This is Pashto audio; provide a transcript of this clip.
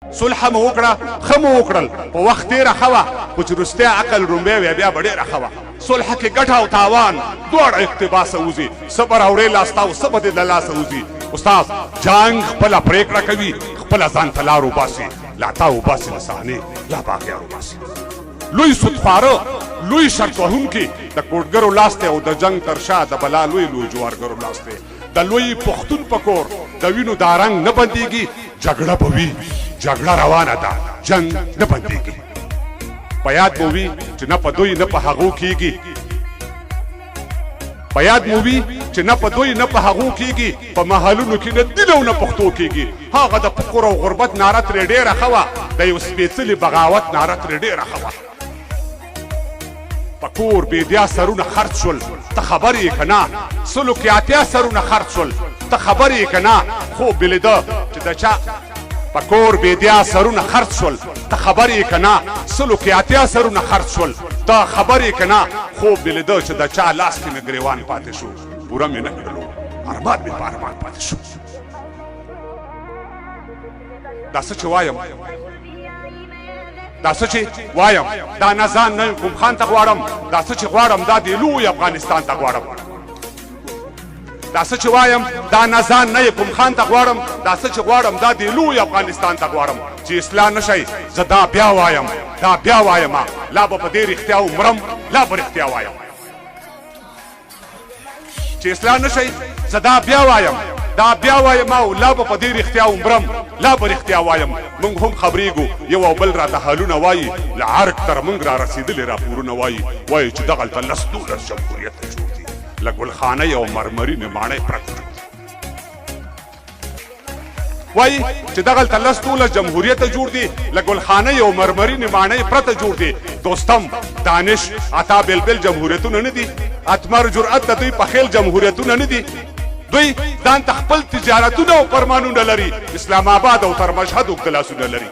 صلح مو وکړه، ښه مو وکړل، په وخت تېره ښه وه، خو چې وروستی عقل رومبی وی بیا به ډېره ښه وه. صلح کې ګټه او تاوان دواړه اقتباسه وځي، څه به راوړې لاس ته او څه به دې له لاسه وځي. استاد جنګ خپله پرېکړه کوي، خپله ځان ته لار وباسي، لا تا وباسي له صحنې، لا به اغیار وباسي. لوی سودخواره، لوی شرط وهونکي د کوډګرو لاس دی او د جنګ تر شا د بلا لوی لوی جوارګرو لاس دی. د لوی پښتون په کور د وینو دا رنګ نه بندیږي، جګړه به وي، جګړه روانه ده، جنګ نه بندیږي. په یاد مو وي چې نه په دوی نه په هغو کیږي، په یاد مو وي چې نه په دوی نه په هغو کیږي، په محلونو کې نه دین او نه پښتو کیږي. هغه د فقر او غربت ناره ترې ډېره ښه وه، د یو سپېڅلي بغاوت ناره ترې ډېره ښه وه. په کور بېدیا سرونه خرڅ شول، ته خبر یې که نه؟ سلو کې 80 سرونه خرڅ شول، ته خبر یې که نه؟ خوب مې لیده چې د چا په کور بېدیا سرونه خرڅ شول، ته خبر یې که نه؟ سلو کې 80 سرونه خرڅ شول، ته خبر یې که نه؟ خوب مې لیده چې د چا لاس کې مې ګریوان پاتې شو، پوره مې نه کړلو، ارمان مې په ارمان پاتې شو. دا څه چې وایم، دا څه چې وایم، دا نه ځان نه کوم خان ته غواړم، دا څه چې غواړم دا دی لوی افغانستان ته غواړم. دا څه چې وایم، دا نه ځان نه کوم خان ته غواړم، دا څه چې غواړم دا دی لوی افغانستان ته غواړم. چې اصلاح نه شي، زه دا بیا وایم، دا بیا وایم، لا به په دې رښتیا ومرم، لا به رښتیا وایم. چې اصلاح نه شئ، زه دا بیا وایم، دا بیا وایم او لا به په دې رښتیا ومرم، لا به رښتیا وایم. موږ هم خبرېږو، یو او بل راته حالونه وایي، له ارګ تر موږ را رسېدلي راپورونه وایي، وایي چې دغلته لس دولس جمهوریته جوړ دي، له ګلخانۍ او مرمرینې ماڼۍ پرته جوړ دي. وایي چې دغلته لس دولس جمهوریته جوړ دي، له ګلخانۍ او مرمرینې ماڼۍ پرته جوړ دي. دوستم، دانش، عطا بلبل جمهوریتونه نه دي، اتمر جرأت د دوی په خیل جمهوریتونه نه دي. دوی ځان ته خپل تجارتونه او فرمانونه لري، اسلام آباد او تر مشهد اوږده لاسونه لري.